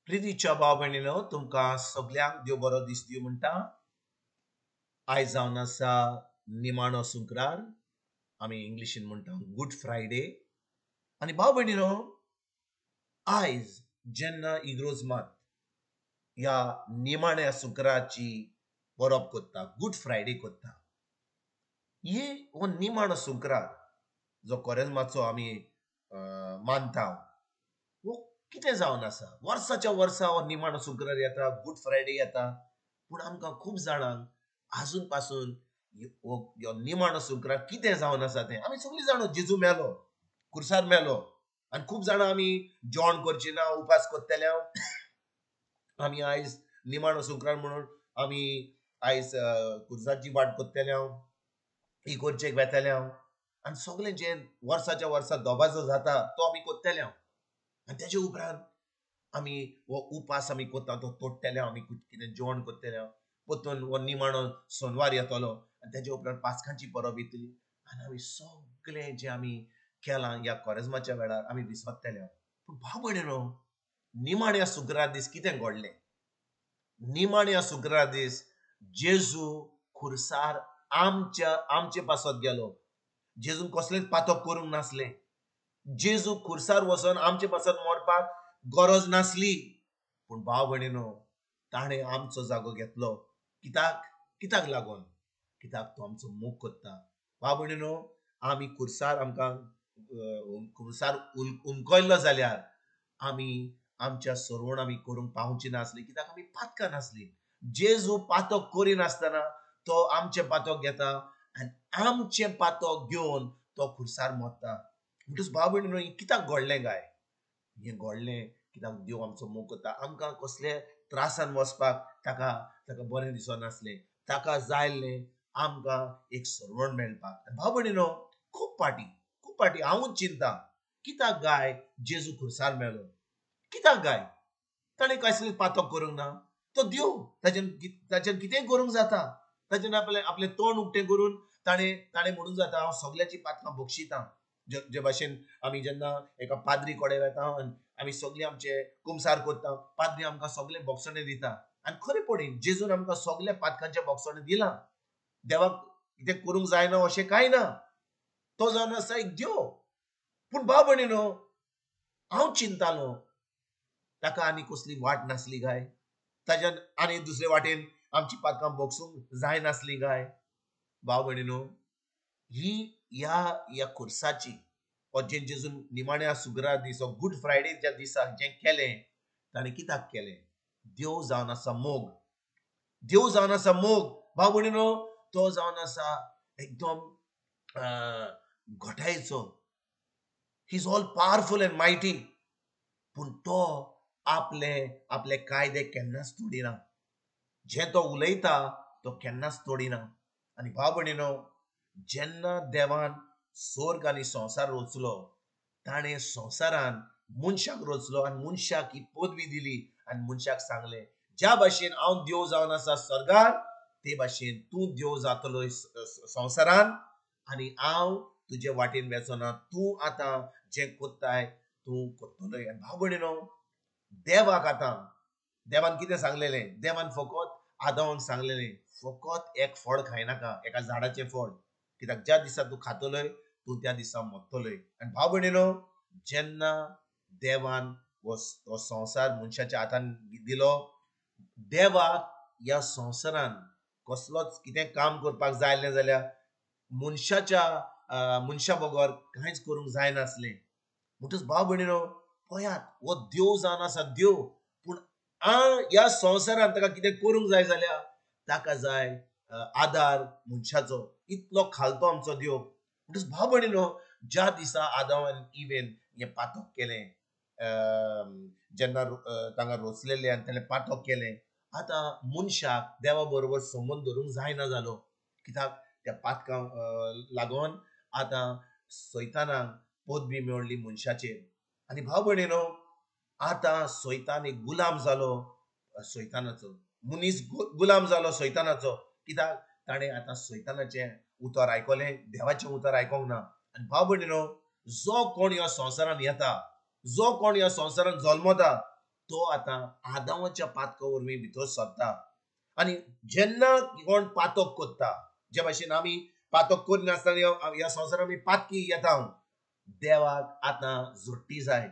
प्रितीच्या भाव भयणीनो, तुमकां सगल्यांक देव बरो दीस दिवं म्हणटा. आयज जावन आसा निमाणो सुंक्रार, आमी इंग्लिशीन म्हणटा गुड फ्रायडे. आनी भाव भयणीनो, आयज जेन्ना इग्रोज मात ह्या निमाण्या सुंक्राची परब करता, गुड फ्रायडे करता, हे हो निमाणो सुंक्रार जो कोरेज्माचो आमी मानता, हो कितें जावन आसा? वर्साच्या वर्सा हो निमाणो सुंक्रार येता, गुड फ्रायडे येता, पूण आमकां खूब जाणांक आजून पासून हो निमाणो सुंक्रार कितें जावन आसा तें आमी सगळीं जाणां. जेजू मेलो, खुर्सार मेलो, आनी खूब जाणां आमी जेवण करची ना, उपास करतले. आमी आयज निमाणो सुंक्रार म्हणून आमी आयज खुर्साची वाट करतले, इगोर्जेक वेतले, आनी सगळें जें वर्साच्या वर्सा दोबाजो जाता तो आमी करतले. आनी तेजे उपरांत आमी हो उपास आमी करता तो तोडटले, आमी कितें जेवण करतले, परतून हो निमाणो सोनवार येतलो आनी तेजे उपरांत पास्कांची परब येतली आनी आमी सगळें जें आमी केलां ह्या कोरेज्माच्या वेळार आमी विसरतले. पूण भाव भयणीनो, निमाण्या सुक्रार दीस कितें घडलें? निमाण्या सुक्रार दीस जेजू खुर्सार आमच्या आमचे पासत गेलो. जेजून कसलेंच पातक करूंक नासलें. जेजू खुर्सार वचोन आमचे पासत मरपाक गरज नासली, पूण भाव भयणीनो, ताणें आमचो जागो घेतलो. कित्याक? कित्याक लागून? कित्याक तो आमचो मोग करता. भाव भयणीनो, आमी खुर्सार आमकां खुर्सार उमकयल्लो जाल्यार आमी आमच्या सरवण आमी करूंक पावची नासली, कित्याक आमी पातकां नासली. जेजू पातक करिनासतना तो आमचें पातक घेता आनी आमचें पातक घेवन तो खुर्सार मरता. म्हणटच भाव भयणीनो, हें कित्याक घडलें काय? हें घडलें कित्याक देव आमचो मोग करता. आमकां कसले त्रासान वचपाक ताका ताका बरें दिसनासलें, ताका जाय आसलें आमकां एक सरवण मेळपाक. भाव भयणीनो, खूब फाटी खूब फाटी हांवूच चिंता, कित्याक गाय जेजू खुर्सार मेलो? कित्याक गाय? ताणें कसलें पातक करूंक ना, तो देव, ताच्यान ताच्यान कितेंय करूंक जाता. ताच्यान आपलें आपलें तोंड उक्तें करून ताणें ताणें म्हणूंक जाता, हांव सगल्यांची पातकां बक्षितां. जे भाशेन आमी जेन्ना एका पाद्री कडेन वेता आनी आमी सगळें आमचे कुमसार करता, पाद्री आमकां सगळें बोगसणें दिता. आनी खरेपणी जेजून आमकां सगळ्या पातकांचें बोगसणें दिलां. देवाक कितें करूंक जायना अशें कांय ना, तो जावन आसा एक देव. पूण भाव भयणीनो, हांव चिंतालो ताका आनी कसली वाट नासली काय? ताच्यान आनी दुसरे वाटेन आमची पातकां बोगसूंक जायनासली काय? भाव भयणीनो, ही ह्या ह्या खुर्साची हो जें जेजून निमाण्या सुगरा दीस, हो गुड फ्रायडेच्या दिसाक जें केलें ताणें कित्याक केलें? देव जावन आसा मोग, देव जावन आसा मोग. भाव भयणीनो, तो जावन आसा एकदम घटायचो, he is all powerful and mighty. पूण तो आपले आपले कायदे केन्नाच तोडिना, जें तो उलयता तो केन्नाच तोडिना. आनी भाव भयणीनो, जेन्ना देवान स्वर्ग आनी संवसार रचलो, ताणें संवसारान मनशाक रचलो आनी मनशाक ही पदवी दिली आनी मनशाक सांगलें, ज्या भाशेन हांव देव जावन आसा स्वर्गार, ते भाशेन तूं देव जातलो संवसारान, आनी हांव तुजे वाटेन वेचो ना, तूं आतां जें कोत्ताय तूं कोत्तलोय. आनी भाव भयणीनो, देवाक आतां देवान कितें सांगलेलें? देवान फकत आदावांक सांगलेलें, फकत एक फळ खायनाका, एका झाडाचें फळ, कित्याक ज्या दिसा तूं खातलोय तूं त्या दिसा मरतलोय. आनी भाव भयणीनो, जेन्ना देवान हो संवसार मनशाच्या हातान दिलो, देवाक ह्या संवसारान कसलोच कितें काम करपाक जाय आसलें जाल्यार मनशाच्या मनशा बगर कांयच करूंक जायनासलें. म्हणटच भाव भयणीनो, पळयात, हो देव जावन आसा देव, पूण ह्या संवसारान ताका कितें करूंक जाय जाल्यार ताका जाय आदार मनशाचो. इतलो खालतो आमचो देव. म्हणटच भाव भयणीनो, ज्या दिसा आदाव आनी इवेन हें पातक केलें, जेन्ना तांकां रोचलेलें आनी ताणें पातक केलें, आतां मनशाक देवा बरोबर संबंद दवरूंक जायना जालो, कित्याक त्या पातकांक लागून आतां सैतानाक पदवी मेळ्ळी मनशाचेर. आनी भाव भयणीनो, आतां सैतान एक गुलाम जालो सैतानाचो, मनीस गुलाम जालो सैतानाचो, कित्याक ताणें आतां सैतानाचें उतर आयकलें, देवाचें उतर आयकोंक ना. आनी भाव भयणीनो, जो कोण ह्या संवसारान येता, जो कोण ह्या संवसारान जल्मता, तो आतां आदामाच्या पातका वरवीं भितर सरता. आनी जेन्ना कोण पातक करता, जे भाशेन आमी पातक करिनासतना ह्या संवसारांत आमी पातकी येता, देवाक आतां झोट्टी जाय.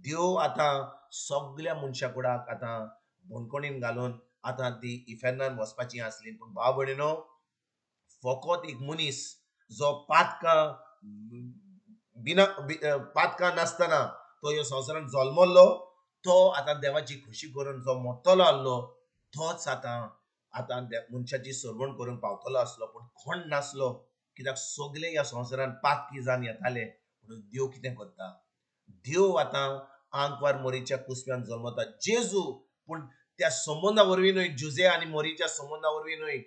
देव आतां सगल्या मनशा कुडाक आतां बणकणीन घालून आतां ती इफेर्नान वचपाची आसली. पूण भाव भयणीनो, फकत एक मनीस जो पातकां बिना पातकां नासतना तो ह्या संवसारांत जल्मल्लो, तो आतां देवाची खोशी करून जो मरतलो आसलो तोच आतां आतां मनशाची सरवण करूंक पावतलो आसलो. पूण कोण नासलो, कित्याक सगले ह्या संवसारांत पातकी जावन येताले. म्हणून देव कितें करता, देव आतां आंकवार मोरीच्या कुसव्यान जल्मता जेजू. पूण त्या संबंदा वरवीं न्हय, जुजे आनी मोरीच्या संबंदा वरवीं न्हय,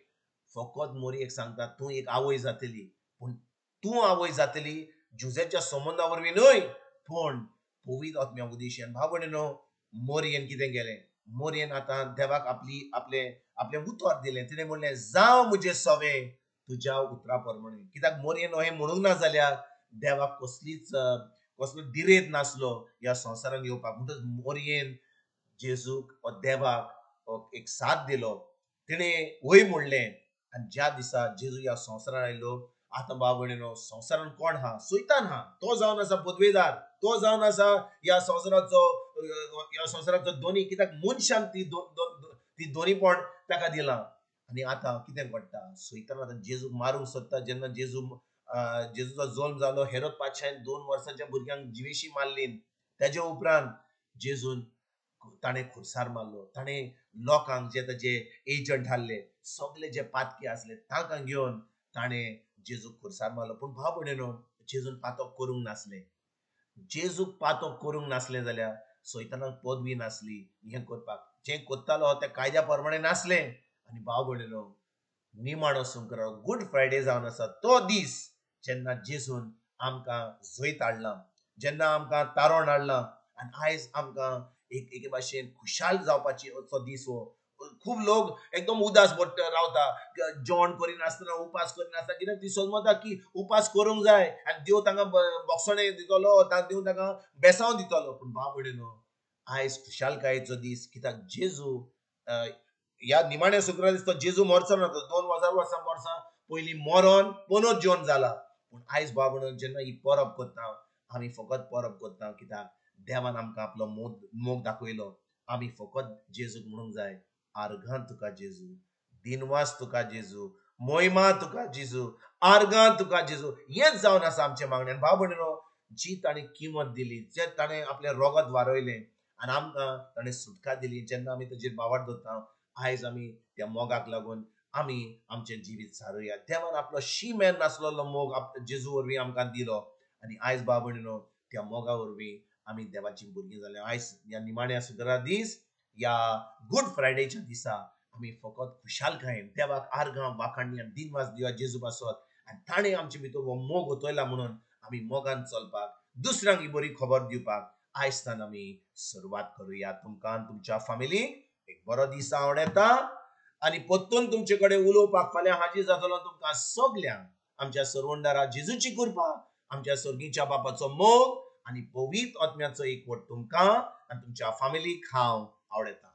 फकत मोरी एक सांगता तूं एक आवय जातली. पूण तूं आवय जातली जुजेच्या संबंदा वरवीं न्हय, पूण पवित्र आत्म्या उद्देशान. भाव भयणीनो, मोरयेन कितें केलें, मोरयेन आतां देवाक आपली आपलें आपलें उतर दिलें. तिणें म्हणलें, जावं म्हजें सवें तुज्या उतरा प्रमाणे. कित्याक मोरयेन अहें म्हणूंक ना जाल्यार देवाक कसलीच कसलो दिरेत नासलो ह्या संवसारांत येवपाक. म्हणटच मोरयेन जेजूक वा देवाक एक साथ दिलो, तिणें वय म्हणलें. आनी ज्या दिसा जेजू ह्या संवसारांत आयलो, आतां भाव भयणीनो, संवसारांत कोण आहा? सैतान आहा. तो जावन आसा पदवेदार, तो जावन आसा ह्या संवसाराचो दोनी. कित्याक मनशान ती दोनीपण ताका दिलां. आनी आतां कितें घडटा, सैतान आतां जेजूक मारूंक सोदता. जेन्ना जेजूचो जल्म जालो, हेरोद पातशायन 2 वर्सांच्या भुरग्यांक जिवेशी मारली. तेजे उपरांत जेजून ताणें खुरसार मारलो. ताणें लोकांक जे ताजे एजंट आहले, सगले जे पातकी आसले तांकां घेवन ताणें जेजूक खुरसार मारलो. पूण भाव भयणीनो, जेजून पातक करूंक नासलें. जेजूक पातक करूंक नासलें जाल्यार सैतानाक पदवी नासली हें करपाक. जें करतालो तें कायद्या प्रमाणे नासलें. आनी भाव भयणीनो, निमाणो सुंकरार गुड फ्रायडे जावन आसा तो दीस जेन्ना जेजून आमकां जैत हाडलां, जेन्ना आमकां तारण हाडलां. आनी आयज आमकां एक एके भाशेन खुशाल जावपाची असो दीस हो. खूब लोक एकदम उदास रावता, जेवण करिनासतना, उपास करिनासतना. कित्याक ती समजता की उपास करूंक जाय आनी देव तांकां बॉक्सणे दितलो, देव तांकां बेसांव दितलो. पूण भाव भयणीनो, आयज खुशालकायेचो दीस. कित्याक जेजू ह्या निमाण्या शुक्रार दिस तो जेजू मरचो ना, तो 2000 वर्सां वर्सां पयलीं मरोन पुनर्जीवन जेवण जाला. पूण आयज भाव भयणीनो, जेन्ना ही परब करता, आमी फकत परब करता कित्याक देवान आमकां आपलो मोग दाखयलो. आमी फकत जेजूक म्हणूंक जाय, आर्गां तुका जेजू, दिनवास तुका जेजू, मोहिमा तुका जेजू, आर्गां तुका जेजू. हेंच जावन आसा आमचें मागणें. आनी भाव भयणीनो, जी ताणें किंमत दिली, जे ताणें आपलें रोगत वारयलें आनी आमकां ताणें सुटका दिली, जेन्ना आमी ताजेर बावार दवरता, आयज आमी त्या मोगाक लागून आमी आमचें जिवीत सारुया. देवान आपलो शीमेर नासलेलो मोग जेजू वरवीं आमकां दिलो. आनी आयज भाव भयणीनो, त्या मोगा वरवीं आमी देवाची भुरगीं जालीं. आयज ह्या निमाण्या शुक्रारा दीस, ह्या गुड फ्रायडेच्या दिसा आमी फकत खुशालकायेन देवाक आर्गां वाखाणणी आनी दिनवास दिवया जेजू पासत. आनी ताणें आमचे भितर हो मोग ओतयला म्हणून आमी मोगान चलपाक, दुसऱ्यांक ही बरी खबर दिवपाक आयज आमी सुरवात करुया. तुमकां तुमच्या फामिलीक एक बरो दीस आवडटा. आनी परतून तुमचे कडेन उलोवपाक फाल्यां हाजीर जातलो. तुमकां सगल्यांक आमच्या सरवंडारा जेजूची कृपा, आमच्या सर्गीच्या बापाचो मोग आनी पवित्र आत्म्याचो एकवट तुमकां आनी तुमच्या फामिलीक हांव आवडटा.